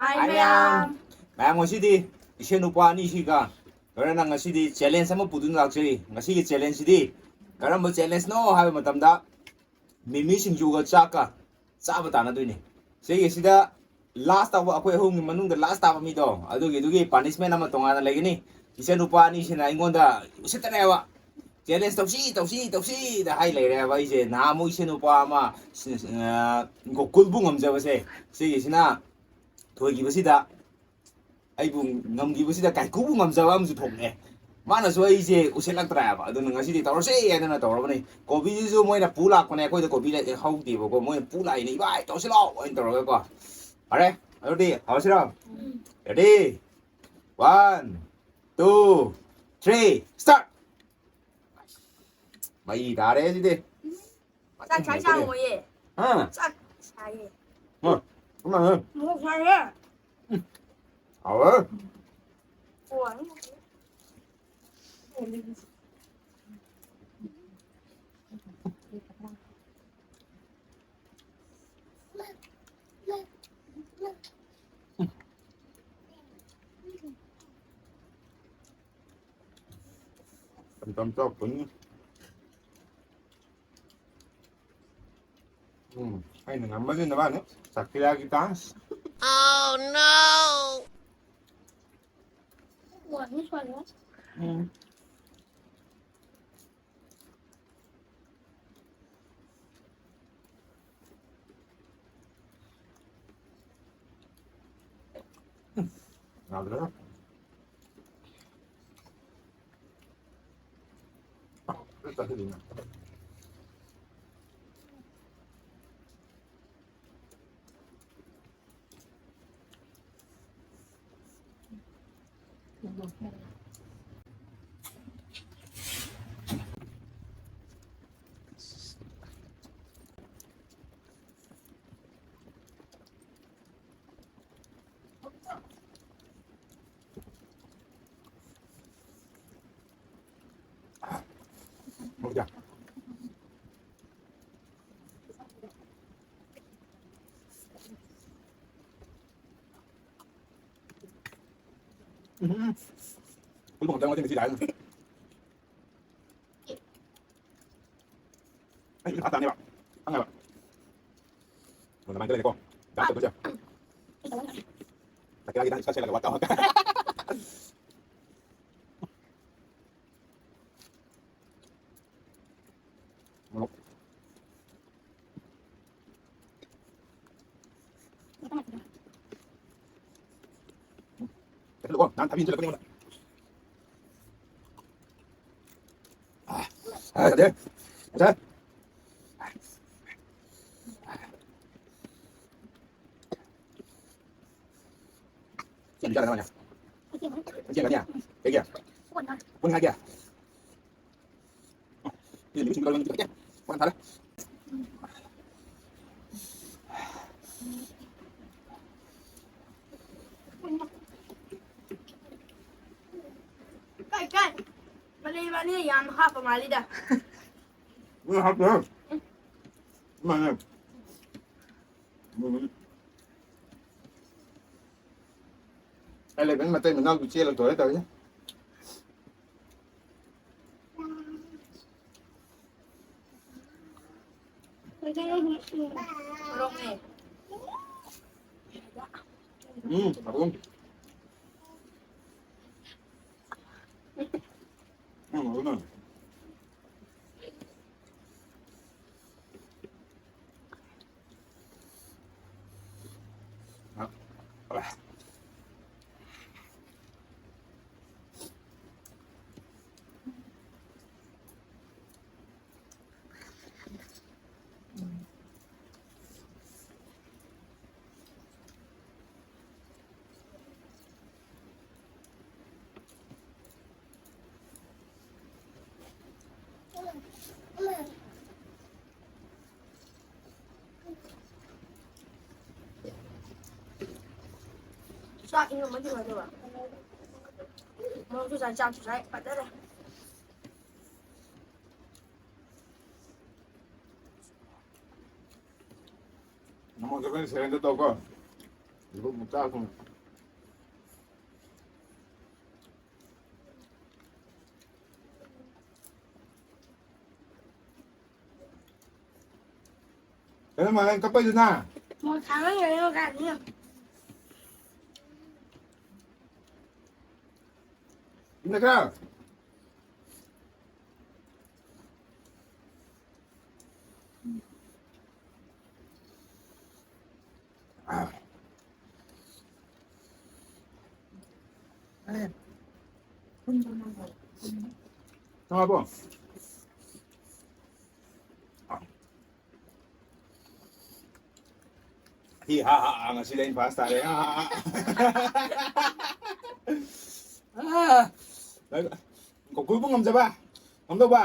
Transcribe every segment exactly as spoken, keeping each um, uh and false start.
Hi, ꯃꯌꯥꯝ꯫ ꯃꯌꯥꯝ, ꯉꯁꯤꯗꯤ ꯏꯁꯦꯟ ꯅꯨꯄꯥ ꯑꯅꯤꯁꯤꯒ ꯂꯣꯏꯅꯅ ꯉꯁꯤꯗꯤ challenge ꯑꯃ ꯄꯨꯗꯨꯅ ꯂꯥꯛꯆꯔꯤ꯫ ꯉꯁꯤꯒꯤ challengeꯁꯤꯗꯤ ꯀꯔꯝꯕ challengeꯅꯣ ꯍꯥꯏꯕ ꯃꯇꯝꯗ, ꯃꯤꯃꯤ ꯁꯤꯡꯖꯨꯒ ꯆꯥꯛꯀ ꯆꯥꯕ ꯇꯥꯟꯅꯗꯣꯏꯅꯤ꯫ ꯁꯤꯒꯤꯁꯤꯗ last ꯇꯥꯕ, ꯑꯩꯈꯣꯏ ꯑꯍꯨꯝꯒꯤ ꯃꯅꯨꯡꯗ last ꯇꯥꯕ ꯃꯤꯗꯣ, ꯑꯗꯨꯒꯤꯗꯨꯒꯤ punishment ꯑꯃ ꯇꯣꯉꯥꯟꯅ ꯂꯩꯒꯅꯤ꯫ ꯏꯆꯟ ꯅꯨꯄꯥ ꯑꯅꯤꯁꯤꯅ ꯑꯩꯉꯣꯟꯗ ꯎꯁꯤꯠꯇꯅꯦꯕ, challenge ꯇꯧꯁꯤ, ꯇꯧꯁꯤ, ꯇꯧꯁꯤꯗ ꯍꯥꯏ ꯂꯩꯔꯦꯕ꯫ ꯑꯩꯁꯦ ꯅꯍꯥꯟꯃꯨꯛ ꯏꯆꯟ ꯅꯨꯄꯥ ꯑꯃ, ꯑ, ꯒꯣꯀꯨꯜꯕꯨ ꯉꯝꯖꯕꯁꯦ, ꯁꯤꯒꯤꯁꯤꯅ ꯊꯣꯏꯈꯤꯕꯁꯤꯗ, ꯑꯩꯕꯨ ꯉꯝꯈꯤꯕꯁꯤꯗ ꯀꯥꯏꯀꯨꯕꯨ ꯉꯝꯖꯕ ꯑꯃꯁꯨ ꯊꯣꯛꯂꯛꯑꯦ꯫ ꯃꯥꯅꯁꯨ ꯑꯩꯁꯦ ꯎꯁꯤꯠꯂꯛꯇ꯭ꯔꯦꯕ, ꯑꯗꯨꯅ ꯉꯁꯤꯗꯤ ꯇꯧꯔꯁꯦ ꯍꯥꯏꯗꯅ ꯇꯧꯔꯕꯅꯤ꯫ ꯀꯣꯕꯤꯁꯤꯁꯨ ꯃꯣꯏꯅ ꯄꯨ ꯂꯥꯛꯄꯅꯦ, ꯑꯩꯈꯣꯏꯗ ꯀꯣꯕꯤ ꯂꯩ-, ꯍꯧꯗꯦꯕꯀꯣ, ꯃꯣꯏꯅ ꯄꯨ ꯂꯥꯛꯏꯅꯦ, "ꯏꯕꯥꯏ, ꯇꯧꯁꯤ ꯂꯥꯛꯑꯣ" ꯍꯥꯏꯅ ꯇꯧꯔꯒꯀꯣ꯫ ꯐꯔꯦ, ꯑꯗꯨꯗꯤ ꯍꯧꯔꯁꯤꯔꯣ? Ready? One, two, three, start! ꯃꯩ ꯇꯥꯔꯦ ꯁꯤꯗꯤ꯫ ꯆꯥꯛ ꯁꯥꯏ ꯆꯥꯡꯉꯣꯌꯦ꯫ ꯍꯥ? ꯆꯥꯛ ꯁꯥꯏꯌꯦ꯫ ꯍꯣꯏ꯫ ꯀꯃꯥꯏꯅ? ꯃꯣꯔꯣꯛ ꯁꯥꯏꯌꯦ꯫ ꯎꯝ꯫ ꯍꯥꯎꯋꯦ꯫ ꯑꯣ꯫ ꯌꯥꯝ ꯆꯥꯎꯔꯛꯄꯅꯤ꯫ ꯎꯝ, ꯑꯩꯅ ꯉꯝꯃꯗꯤ ꯅꯕꯥꯅꯤ ꯆꯥꯛꯄꯤꯔꯛꯑꯒꯦ ꯇꯥ꯫ Oh no! ꯎꯝ꯫ ꯌꯥꯗ꯭ꯔꯦ꯫ ꯎꯝ꯫ ꯀꯨꯜ ꯐꯪꯉꯛꯇ꯭ꯔꯥ ꯉꯁꯤ ꯂꯥꯛꯑꯦ꯫ ꯑꯩ ꯃꯤꯠ ꯐꯥ ꯇꯥꯅꯦꯕ꯫ ꯈꯪꯉꯦꯕ꯫ ꯑꯗꯨꯃꯥꯏꯅ ꯂꯩꯔꯦꯀꯣ꯫ ꯗꯥꯟꯁ ꯇꯧꯗꯣꯏꯁꯦ꯫ ꯆꯀꯦꯔꯥꯒꯤ ꯗꯥꯟꯁ ꯈꯔ ꯁꯦꯠꯂꯒ ꯋꯥꯛ ꯇꯧ꯫ ꯃꯣꯔꯣꯛ꯫ ꯆꯠꯂꯨꯀꯣ, ꯅꯍꯥꯟ ꯊꯕꯤ ꯏꯟꯁꯤꯜꯂꯛꯄꯅꯦ ꯑꯩꯉꯣꯟꯗ꯫ ꯑꯥ, ꯑꯥ, ꯌꯥꯗꯦ꯫ ꯌꯥꯗꯦ꯫ ꯁꯤ ꯌꯥꯝ ꯆꯥꯔꯦ ꯅꯪꯅꯦ꯫ ꯁꯤ ꯌꯥꯝ ꯆꯥꯔꯦ꯫ ꯀꯩꯒꯤ? ꯀꯨꯟ ꯍꯥꯏꯒꯦ꯫ ꯁꯤ ꯂꯤꯁꯤꯡ ꯇꯔꯨꯛ ꯂꯤꯁꯤꯡ ꯇꯔꯦꯠ꯫ ꯋꯥꯟ ꯊꯥꯔꯦ꯫ ꯀꯥꯏ, ꯀꯥꯏ? ꯃꯂꯩ ꯏꯕꯥꯅꯤ ꯌꯥꯝ ꯍꯥꯞꯄ ꯃꯥꯜꯂꯤꯗ꯫ ꯅꯣꯏ ꯍꯥꯞꯇꯦ꯫ ꯏꯃꯥꯅꯦ꯫ ꯎꯝ꯫ ꯑꯦꯂꯦꯚꯦꯟ ꯃꯇꯩ ꯃꯅꯥꯎꯗꯨ ꯆꯦꯜꯂ ꯇꯣꯔꯦ ꯇꯧꯔꯤꯁꯦ꯫ ꯃꯣꯔꯣꯛꯅꯦ꯫ ꯎꯝ, ꯍꯥꯎꯋꯤ꯫ ꯎꯝ, ꯍꯥꯎꯋꯤ꯫ ꯆꯥꯛ ꯏꯪꯉꯝꯃꯗꯤ ꯐꯗꯧꯕ꯫ ꯃꯣꯔꯣꯛꯁꯨ ꯆꯥꯏ, ꯆꯥꯛꯁꯨ ꯆꯥꯏ, ꯐꯖꯔꯦ꯫ ꯅꯃꯣꯟ ꯆꯠꯄꯅꯤ ꯁꯦꯔꯦꯟꯗꯔ ꯇꯧꯀꯣ꯫ ꯏꯕꯨꯡ ꯃꯆꯥ ꯊꯨꯝ꯫ ꯅꯪ ꯃꯥ ꯅꯪ ꯀꯞꯄꯩꯗꯨꯅ? ꯃꯣꯏ ꯊꯥꯡꯉ ꯌꯦꯡꯉꯣ ꯀꯥꯏꯗꯅꯣ꯫ ꯏꯟꯗꯀ꯭ꯔꯥ꯫ ꯊꯝꯃꯕꯣ? ꯍꯤ ꯍꯥ ꯍꯥ ꯍꯥ, ꯉꯁꯤꯗꯤ ꯑꯩꯅ ꯐꯥꯔꯁ ꯇꯥꯔꯦ꯫ ꯍꯥ ꯍꯥ ꯍꯥ꯫ ꯑꯥ, ꯀꯣꯀꯨꯜꯕꯨ ꯉꯝꯖꯕ? ꯉꯝꯗꯧꯕ?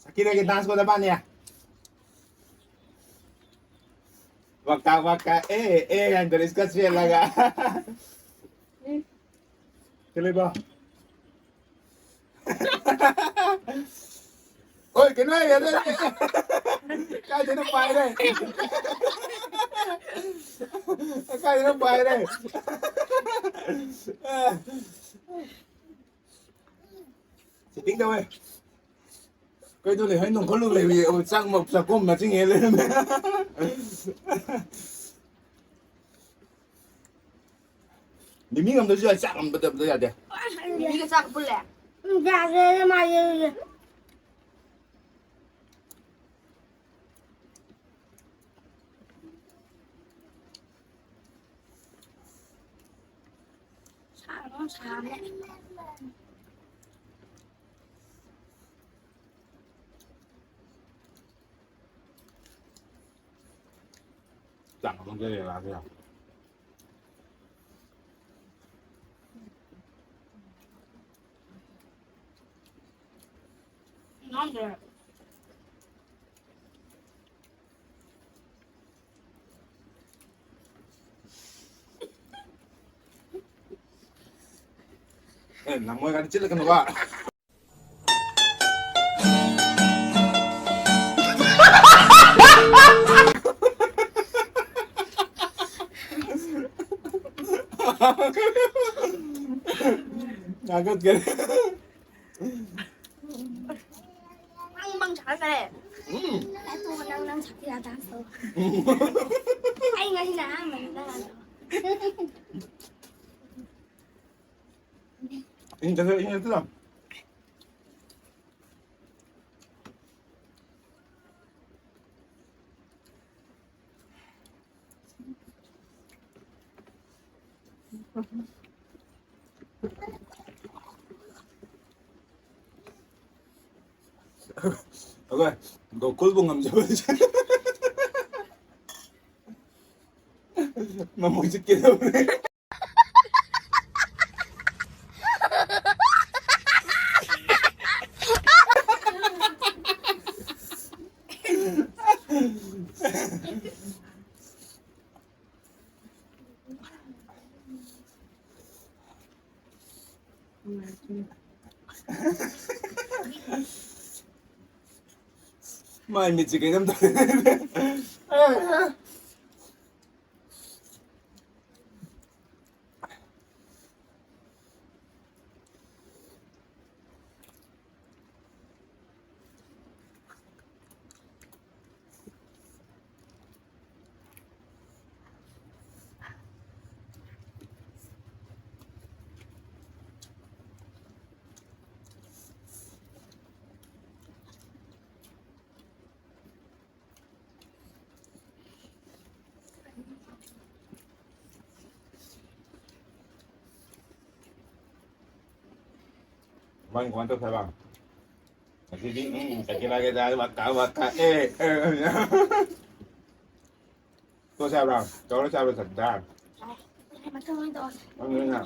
ꯁꯀꯤꯔꯒꯤ ꯗꯥꯟꯁ ꯀꯣꯗ ꯃꯥꯅꯤ꯫ ꯋꯥꯀꯥ ꯋꯥꯀꯥ ꯑꯦ ꯑꯦ ꯍꯥꯏꯅ ꯏꯁꯀ ꯆꯦꯜꯂꯒ꯫ ꯀꯩ ꯂꯩꯕ? ꯑꯣꯏ, ꯀꯩꯅꯣ ꯍꯥꯏꯌꯦ, ꯑꯗꯨ ꯀꯥꯏꯗꯩꯅꯣ ꯄꯥꯏꯔꯦ? ꯀꯥꯏꯗꯩꯅꯣ ꯄꯥꯏꯔꯦ? ꯁꯦꯠꯇꯤꯡ ꯇꯧꯋꯦ꯫ ꯀꯩꯗꯧꯔꯦ? ꯍꯩ ꯅꯣꯡꯈꯠꯂꯨ ꯂꯩꯕꯤ, ꯆꯥꯛ ꯃ-, ꯆꯥꯛꯈꯣꯝ ꯃꯆꯤꯡ ꯍꯦꯛ ꯂꯩꯔꯝꯃꯦ꯫ ꯃꯤꯃꯤ ꯉꯝꯗ꯭ꯔꯁꯨ ꯌꯥꯏ, ꯆꯥꯛ ꯉꯝꯗꯕꯗ ꯌꯥꯗꯦ꯫ ꯃꯤꯃꯤꯒ ꯆꯥꯛ ꯄꯨꯜꯂꯦ? ꯎꯝ, ꯌꯥꯗ꯭ꯔꯦ, ꯃꯥ ꯌꯦ-, ꯌꯦ-꯫ ꯁꯥꯔꯕ ꯁꯥꯔꯦ꯫ ꯆꯥꯛ ꯑꯗꯨꯝ ꯆꯥꯏꯌꯦ ꯂꯥꯛꯑꯒ ꯌꯥꯝ꯫ ꯉꯝꯗ꯭ꯔꯦ꯫ ꯑꯦ, ꯂꯃꯣꯏ ꯒꯥꯔꯤ ꯆꯦꯜꯂꯛꯀꯅꯨꯕ꯫ ꯊꯥꯒꯠꯀꯦ꯫ ꯃꯪ ꯃꯪ ꯁꯥꯔ ꯂꯩ꯫ ꯏꯟ ꯆꯠꯂꯣ, ꯏꯟ ꯆꯠꯂꯣ꯫ ꯑꯩꯈꯣꯏ ꯒꯣꯀꯨꯜꯕꯨ ꯉꯝꯖꯕ꯫ ꯃꯃꯣꯏ ꯆꯠꯀꯦ ꯇꯧꯔꯦ꯫ ꯃꯥꯏ ꯃꯤꯠꯁꯦ ꯀꯩꯅꯣꯝ ꯇꯧꯔꯦ꯫ ꯃꯥꯏ ꯀꯃꯥꯏꯅ ꯇꯧꯁꯦ ꯍꯥꯏꯕ? ꯉꯁꯤꯗꯤ, ꯎꯝ, ꯀꯩꯀꯩ ꯂꯥꯛꯀꯦ ꯇꯥꯔꯗꯤ ꯋꯥꯀꯥ ꯋꯥꯀꯥ, ꯑꯦ, ꯑꯦ, ꯑꯦ꯫ ꯇꯣꯛꯑꯁꯦ ꯍꯥꯏꯕ꯭ꯔꯥ? ꯇꯧꯔꯁꯦ ꯍꯥꯏꯕ꯭ꯔꯥ? ꯆꯠꯄ ꯇꯥꯔꯦ꯫ ꯃꯊꯪ ꯑꯣꯏꯅ ꯇꯧꯔꯁꯦ꯫ ꯅꯪ ꯅꯣꯏꯅ꯫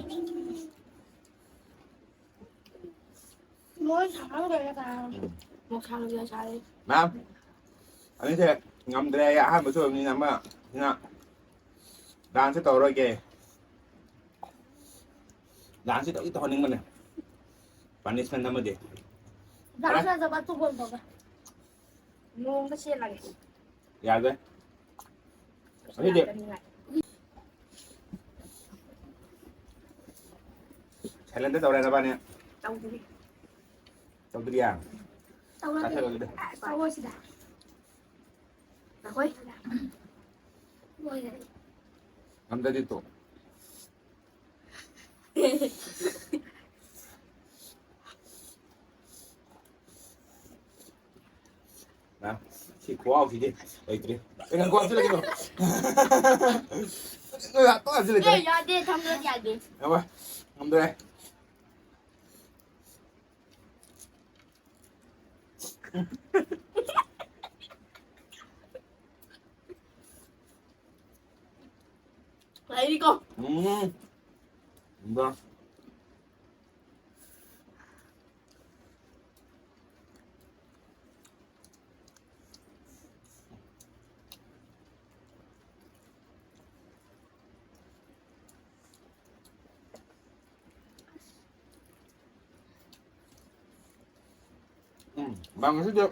ꯃꯣꯏ ꯁꯥꯍꯟꯈ꯭ꯔꯦ ꯀꯅꯥꯅꯣ? ꯎꯝ꯫ ꯃꯣꯛ ꯁꯥꯍꯟꯈ꯭ꯔꯦ ꯁꯥꯔꯦ꯫ ꯃꯌꯥꯝ꯫ ꯑꯅꯤꯁꯦ ꯉꯝꯗ꯭ꯔꯦ꯫ ꯑꯩ ꯑꯍꯥꯟꯕꯁꯨ ꯑꯣꯏꯕꯅꯤꯅ ꯑꯃ ꯁꯤꯅ ꯗꯥꯟꯁꯁꯦ ꯇꯧꯔꯔꯣꯏꯒꯦ꯫ ꯗꯥꯟꯁꯁꯦ ꯇꯧꯗꯤ ꯇꯧꯍꯟꯅꯤꯡꯕꯅꯦ꯫ ꯄꯅꯤꯁꯃꯦꯟ ꯑꯃꯗꯤ꯫ ꯗꯥꯟꯁ ꯅꯠꯇꯕ ꯑꯇꯣꯞꯄ ꯑꯣꯏꯅ ꯇꯧꯒꯦ꯫ ꯅꯣꯡꯗ ꯆꯦꯜꯂꯒꯦ꯫ ꯌꯥꯗꯦ꯫ ꯑꯁꯤꯗꯤ꯫ ꯁꯥꯏꯂꯦꯟꯗ ꯇꯧꯔꯦ ꯅꯕꯥꯅꯤ꯫ ꯇꯧꯗ꯭ꯔꯤ꯫ ꯇꯧꯗ꯭ꯔꯤꯌꯥ? ꯇꯧꯔꯒꯦ꯫ ꯆꯥꯁꯜꯂꯣ ꯑꯗꯨꯗꯤ꯫ ꯇꯧꯔꯣ ꯁꯤꯗ꯫ ꯉꯥꯏꯈꯣ꯫ ꯂꯣꯏꯔꯦ꯫ ꯉꯝꯗ꯭ꯔꯗꯤ ꯇꯣꯛ꯫ ꯄꯥꯎꯁꯤꯗꯤ ꯂꯩꯇ꯭ꯔꯦ꯫ ꯑꯩ ꯉꯥꯏꯈꯣ, ꯍꯥꯞꯆꯤꯜꯂꯛꯀꯦ ꯇꯧ꯫ ꯅꯣꯏ ꯉꯥꯏꯍꯥꯛꯇꯪ ꯍꯥꯞꯆꯤꯜꯂꯛꯀꯦ꯫ ꯑꯦ, ꯌꯥꯗꯦ, ꯊꯝꯗ꯭ꯔꯗꯤ ꯌꯥꯗꯦ꯫ ꯌꯥꯔꯣꯏ, ꯉꯝꯗ꯭ꯔꯦ꯫ ꯂꯩꯔꯤꯀꯣ꯫ ꯎꯝ꯫ ꯏꯟꯖꯥꯡ꯫ ꯎꯝ, ꯃꯥ ꯉꯁꯤꯗꯤ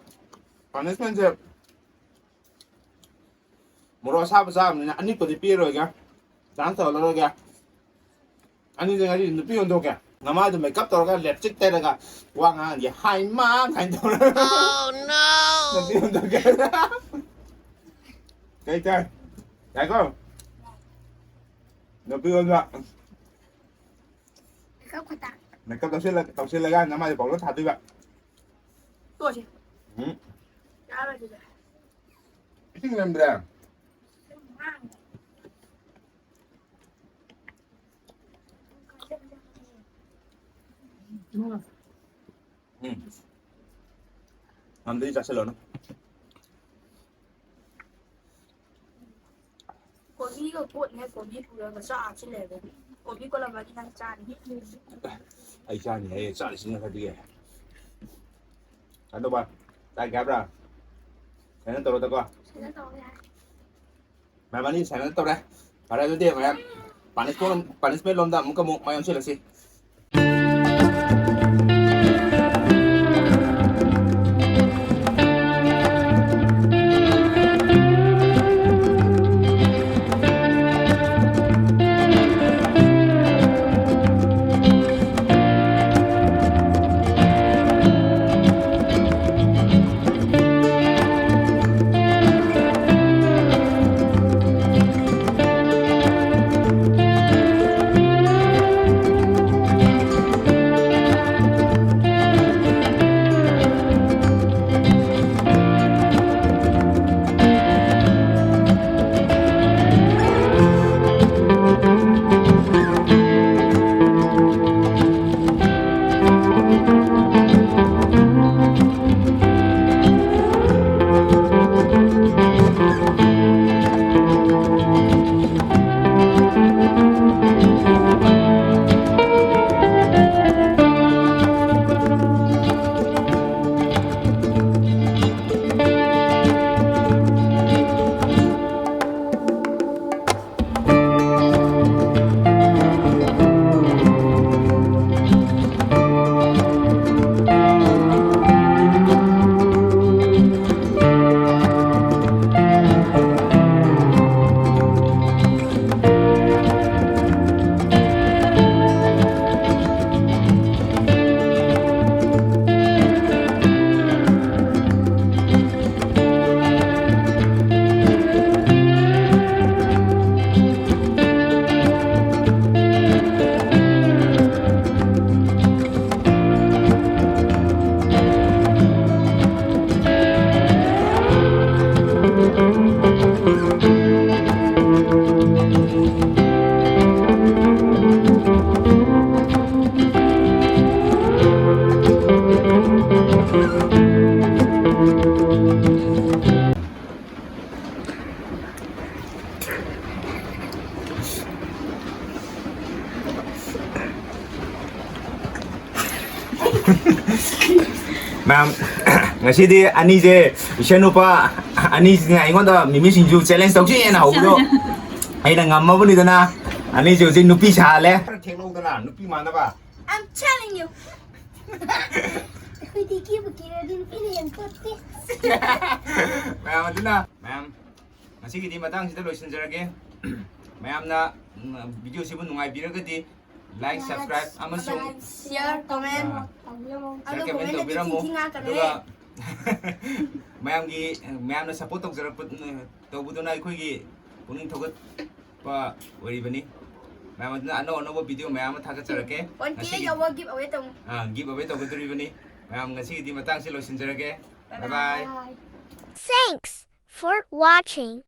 punishment ꯁꯦ ꯃꯣꯔꯣꯛ ꯑꯁꯥꯕ ꯆꯥꯕꯅꯤꯅ ꯑꯅꯤꯛꯄꯗꯤ ꯄꯤꯔꯣꯏꯒꯦ꯫ Chance ꯇꯧꯍꯜꯂꯔꯣꯏꯒꯦ꯫ ꯑꯅꯤꯗꯤ ꯉꯁꯤ ꯅꯨꯄꯤ ꯑꯣꯟꯊꯣꯛꯀꯦ꯫ ꯅꯃꯥꯏꯗꯨ makeup ꯇꯧꯔꯒ lipstick ꯇꯩꯔꯒ ꯋꯥ ꯉꯥꯡꯍꯟꯒꯦ꯫ "ꯍꯥꯏ ꯃꯥ" ꯀꯥꯏꯅ ꯇꯧꯔꯒ꯫ Oh, no! ꯅꯨꯄꯤ ꯑꯣꯟꯊꯣꯛꯀꯦ꯫ ꯀꯩ ꯇꯥꯏ? ꯌꯥꯏꯀꯣ? ꯅꯨꯄꯤ ꯑꯣꯟꯕ꯫ Makeup ꯈꯛꯇ꯫ Makeup ꯇꯧꯁꯤꯜꯂ-, ꯇꯧꯁꯤꯜꯂꯒ ꯅꯃꯥꯏꯗꯨ powder ꯊꯥꯗꯣꯏꯕ꯫ ꯇꯣꯛꯑꯁꯤ꯫ ꯎꯝ꯫ ꯌꯥꯔꯣꯏ ꯑꯗꯨꯗꯤ꯫ ꯏꯁꯤꯡ ꯂꯩꯔꯝꯗ꯭ꯔꯦ꯫ ꯎꯝ꯫ ꯉꯝꯗ꯭ꯔꯗꯤ ꯆꯥꯁꯤꯜꯂꯣꯅ꯫ ꯀꯣꯕꯤꯒ ꯀꯣꯠꯅꯦ, ꯀꯣꯕꯤ ꯄꯨꯔꯒ ꯆꯥꯁꯤ ꯂꯩꯔꯦ꯫ ꯀꯣꯕꯤ ꯀꯣꯠꯂꯝꯃꯗꯤ ꯅꯪ ꯆꯥꯅꯤ꯫ ꯑꯩ ꯆꯥꯅꯤ ꯍꯥꯏꯌꯦ, ꯆꯥꯔꯤꯁꯤ ꯉꯁꯥꯏꯗꯒꯤ꯫ ꯀꯩꯅꯣ ꯇꯧꯕ, ꯆꯥꯛ ꯌꯥꯕ꯭ꯔꯥ? ꯀꯩꯅꯣ ꯇꯧꯔꯣꯗꯀꯣ꯫ ꯀꯩꯅꯣ ꯇꯧꯕ ꯌꯥꯏ꯫ ꯃꯌꯥꯝ ꯑꯅꯤ ꯁꯥꯟꯅ ꯇꯧꯔꯦ꯫ ꯐꯔꯦ, ꯑꯗꯨꯗꯤ ꯃꯌꯥꯝ punishment, punishment ꯂꯣꯝꯗ ꯑꯃꯨꯛꯀ ꯑꯃꯨꯛ ꯃꯥꯏ ꯑꯣꯟꯁꯤꯜꯂꯁꯤ꯫ ꯃꯌꯥꯝ, ꯉꯁꯤꯗꯤ ꯑꯅꯤꯁꯦ, ꯏꯁꯦꯟ ꯅꯨꯄꯥ ꯑꯅꯤꯁꯤꯅ ꯑꯩꯉꯣꯟꯗ ꯃꯤꯃꯤ ꯁꯤꯡꯖꯨ ꯆꯦꯂꯦꯟꯖ ꯇꯧꯁꯦꯅ ꯍꯧꯕꯗꯣ ꯑꯩꯅ ꯉꯝꯃꯕꯅꯤꯗꯅ, ꯑꯅꯤꯁꯦ ꯍꯧꯖꯤꯛ ꯅꯨꯄꯤ ꯁꯥꯍꯜꯂꯦ꯫ ꯊꯦꯡꯅꯧꯗꯅ ꯅꯨꯄꯤ ꯃꯥꯟꯅꯕ꯫ I'm telling you. ꯑꯩꯈꯣꯏꯗꯤ ꯀꯦꯕꯨ ꯀꯦꯔꯗꯤ ꯅꯨꯄꯤꯅ ꯌꯥꯝ ꯇꯣꯠꯇꯦ꯫ ꯃꯌꯥꯝ ꯑꯗꯨꯅ, ꯃꯌꯥꯝ, ꯉꯁꯤꯒꯤꯗꯤ ꯃꯇꯥꯡꯁꯤꯗ ꯂꯣꯏꯁꯤꯟꯖꯔꯒꯦ꯫ ꯃꯌꯥꯝꯅ, ꯎꯝ, ꯚꯤꯗꯤꯑꯣꯁꯤꯕꯨ ꯅꯨꯡꯉꯥꯏꯕꯤꯔꯒꯗꯤ like, subscribe ꯑꯃꯁꯨꯡ share, comment ꯑꯥ, ꯇꯧꯕꯤꯔꯝꯃꯣ꯫ Share, comment ꯇꯧꯕꯤꯔꯝꯃꯣ꯫ ꯑꯗꯨꯒ ꯃꯌꯥꯝꯒꯤ, ꯃꯌꯥꯝꯅ support ꯇꯧꯖꯔꯛꯄ, ꯇꯧꯕꯗꯨꯅ ꯑꯩꯈꯣꯏꯒꯤ ꯄꯨꯛꯅꯤꯡ ꯊꯧꯒꯠꯄ ꯑꯣꯏꯔꯤꯕꯅꯤ꯫ ꯃꯌꯥꯝ ꯑꯗꯨꯅ ꯑꯅꯧ ꯑꯅꯧꯕ ꯚꯤꯗꯤꯑꯣ ꯃꯌꯥꯝ ꯑꯃ ꯊꯥꯒꯠꯆꯔꯛꯀꯦ꯫ One K ꯉꯁꯤꯒꯤ ꯌꯧꯕ give away ꯇꯧ꯫ ꯑꯥ, give away ꯇꯧꯒꯗꯧꯔꯤꯕꯅꯤ꯫ ꯃꯌꯥꯝ ꯉꯁꯤꯒꯤꯗꯤ ꯃꯇꯥꯡꯁꯤ ꯂꯣꯏꯁꯤꯟꯖꯔꯒꯦ꯫ Bye bye꯫ Bye bye꯫ Thanks for watching.